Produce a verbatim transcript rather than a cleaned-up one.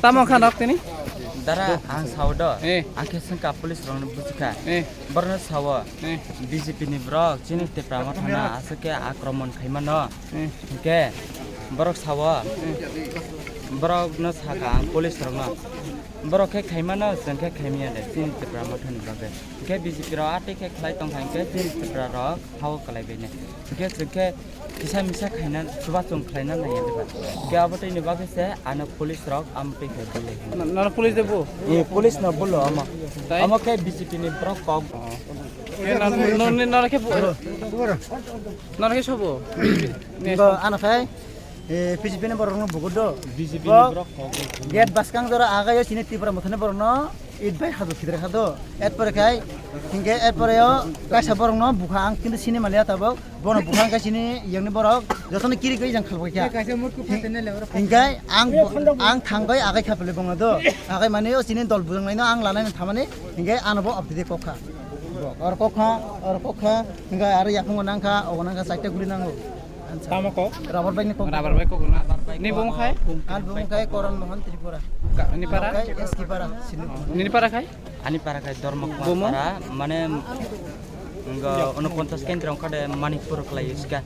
Tamo kha nok tini? Dara, ang sao do. Eh. Ang khe sengka police rokno buchikha. Eh. Borno sao. Eh. B J P ni borok chini Tipra Motha no aswk khe akromon khaimano. Eh. Hwnkhe borok sao. Eh. Borok no sakha ang police rokno. Borok khe khaimano, chwng khe khaimya de chini Tipra Motha ni bagwi. Hwnkhe B J P rok atwi khe khlai tongkha hwnkhe chini Tipra rok hao kwlai bai nai. Hwnkhe chwng khe kisa misa khaina chuba chwng khlaina naiya diba. Hwnkhe abo twi ni bagwi se ano police rok amtwi khe bwlwi hino. Nono police de bo? Eh, police no bolo amo. Tai? Amo khe B J P ni borok kok. Nono khe bo? Nono khe sobo? Bo ano khai. Eh, B J P ni borok no bugo do. B J P ni borok kok. Gate baskang jora agayo chini Tipra Motha ni borok no it bai hadu khidra khado. Et pore khai, hingke et pore o kaisa borok no bukha ang kintu sini maliya tabok. Bono bukha ang kaisa ni yang ni borok joto no kiri kiri jang khalbo kya. Kaisa murku phaten le oro. Hingke ang bo-, ang thangbai agai khapele bongno do. Agai mani o chini dol bujang lai no ang lanai no thamani hingke ano bo abdi de kokha. Or kokha, or kokha, hingke aro yakungo nangkha, ogo nangkha chaita guri nango. Tamo kok? Rubber bike ni kok. Rubber bike kok na. Ni bumung khai? Al bumung khai Koron Mohan Tripura. Ni para? Khai S T para, Sindhu. Ni para khai? Ani para khai Dharma Kumar para, mane, ngo unoponchas kendro kade Manikpur klai iska.